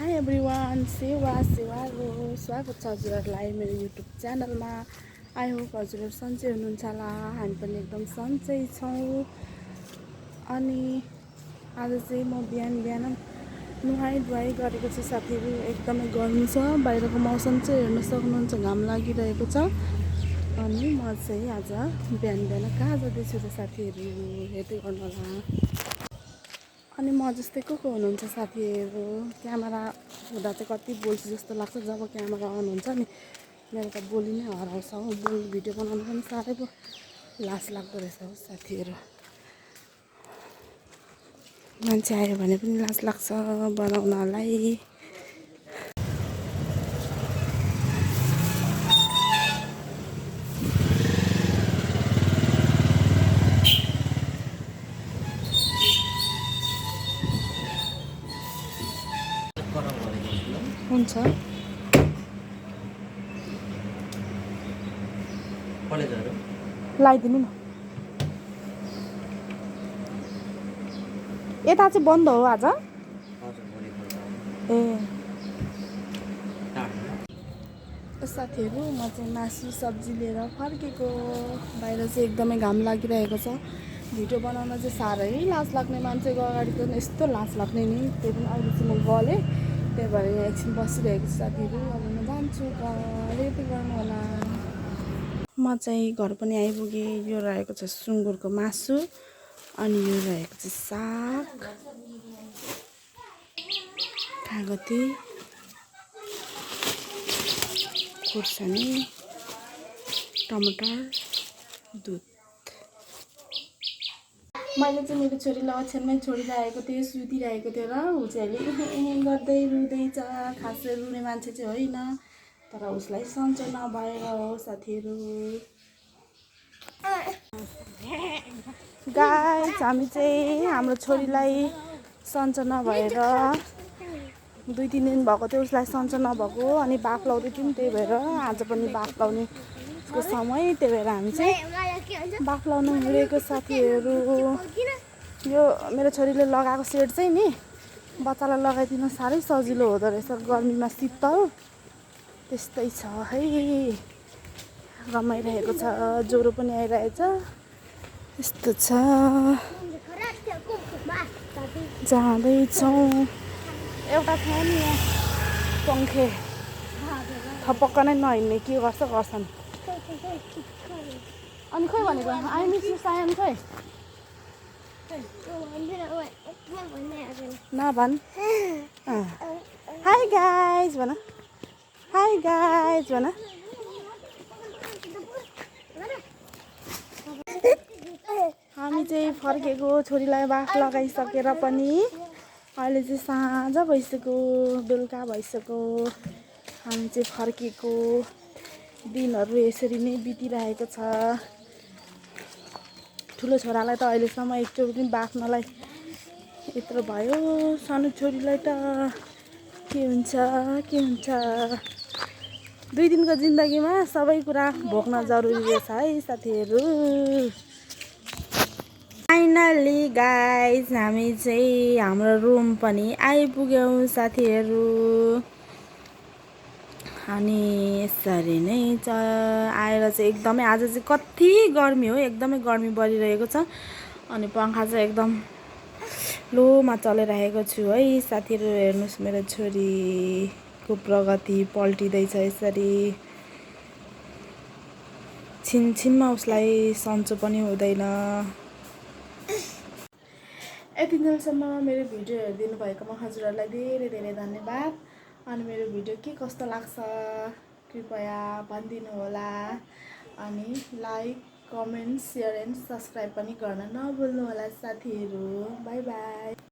High everyone, सेवा स्वागत छ हजुरहरूलाई मेरो युट्युब च्यानलमा। आई होप हजुरहरू सन्चै हुनुहुन्छ होला। हामी पनि एकदम सन्चै छौँ। अनि आज चाहिँ म बिहान नुहाई गरेको छु साथीहरू। एकदमै गर्मी छ, बाहिरको मौसम चाहिँ हेर्न सक्नुहुन्छ, घाम लागिरहेको छ। अनि म चाहिँ आज बिहान कहाँ जाँदैछु त साथीहरू, हेर्दै गर्नु होला। अनि म जस्तै को हुनुहुन्छ साथीहरू, क्यामेरा हुँदा चाहिँ कति बोल्छु जस्तो लाग्छ, जब क्यामेरा अन हुन्छ नि मेरो त बोली नै हराउँछ हो। भिडियो बनाउनु पनि साह्रै पो लाज लाग्दो रहेछ हो साथीहरू। मान्छे आयो भने पनि लाज लाग्छ बनाउनलाई। हुन्छ लगाइदिनु न। यता चाहिँ बन्द हो आज। ए साथीहरू, म चाहिँ मासु सब्जी लिएर फर्केको। बाहिर चाहिँ एकदमै घाम लागिरहेको छ। भिडियो बनाउन चाहिँ साह्रै लाज लाग्ने, मान्छेको अगाडि त यस्तो लाज लाग्ने नि। त्यही पनि अहिले चाहिँ म गलेँ, त्यही भएर यहाँ एकछिन बसिरहेको छु साथीहरू। अब म जान्छु रेडी गर्नु होला। म चाहिँ घर पनि आइपुगेँ। यो रहेको छ सुँगुरको मासु, अनि यो रहेको छ साग, कागती, खुर्सानी, टमाटर, दुध। मैले चाहिँ मेरो छोरीलाई ओछ्यानमै छोडिरहेको थिएँ, सुतिरहेको थियो र ऊ चाहिँ अहिले गर्दै रुँदैछ। खासै रुने मान्छे चाहिँ होइन, तर उसलाई सन्चो नभएर हो साथीहरू। गाइस, हामी चाहिँ हाम्रो छोरीलाई सन्चो नभएर 2-3 दिन भएको थियो, उसलाई सन्चो नभएको। अनि बाफ लाउँदै थियौँ, त्यही भएर आज पनि बाफ लाउने उसको समय, त्यही भएर हामी चाहिँ बाफ लाउन हिँडेको साथीहरू। यो मेरो छोरीले लगाएको सेट चाहिँ नि बच्चालाई लगाइदिन साह्रै सजिलो हुँदो रहेछ, गर्मीमा शीतल त्यस्तै छ है। रमाइरहेको छ, ज्वरो पनि आइरहेछ, यस्तो छ। जाँदैछौँ। एउटा थियो नि यहाँ पङ्खे, थपक्क नै नहिँड्ने, के गर्छन्। अनि खोइ भनेको आई मिस यु सायन खोइ नभन्। हाई गाइज भन, हाई गाइज भन। हामी चाहिँ फर्केको, छोरीलाई बाफ लगाइसकेर पनि। अहिले चाहिँ साँझ भइसक्यो, बेलुका भइसक्यो। हामी चाहिँ फर्केको। दिनहरू यसरी नै बितिरहेको छ। ठुलो छोरालाई त अहिलेसम्म एकचोटि पनि बाफ्नलाई यत्रो भयो, सानो छोरीलाई त के हुन्छ। 2 दिनको जिन्दगीमा सबै कुरा भोग्न जरुरी रहेछ है साथीहरू। फाइनली गाइज, हामी चाहिँ हाम्रो रुम पनि आइपुग्यौँ साथीहरू। अनि यसरी नै आएर चाहिँ एकदमै आज चाहिँ कति गर्मी हो, एकदमै गर्मी बढिरहेको छ। अनि पङ्खा चाहिँ एकदम लोमा चलाइरहेको छु है साथीहरू। हेर्नुहोस् मेरो छोरीको प्रगति पल्टिँदैछ यसरी। छिनछिनमा उसलाई सन्चो पनि हुँदैन। यति दिनसम्म मेरो भिडियो हेरिदिनु भएकोमा हजुरहरूलाई धेरै धन्यवाद। अनि मेरो भिडियो के कस्तो लाग्छ कृपया भनिदिनु होला। अनि like, comment, share and subscribe पनि गर्न नभुल्नु होला साथीहरू। By by.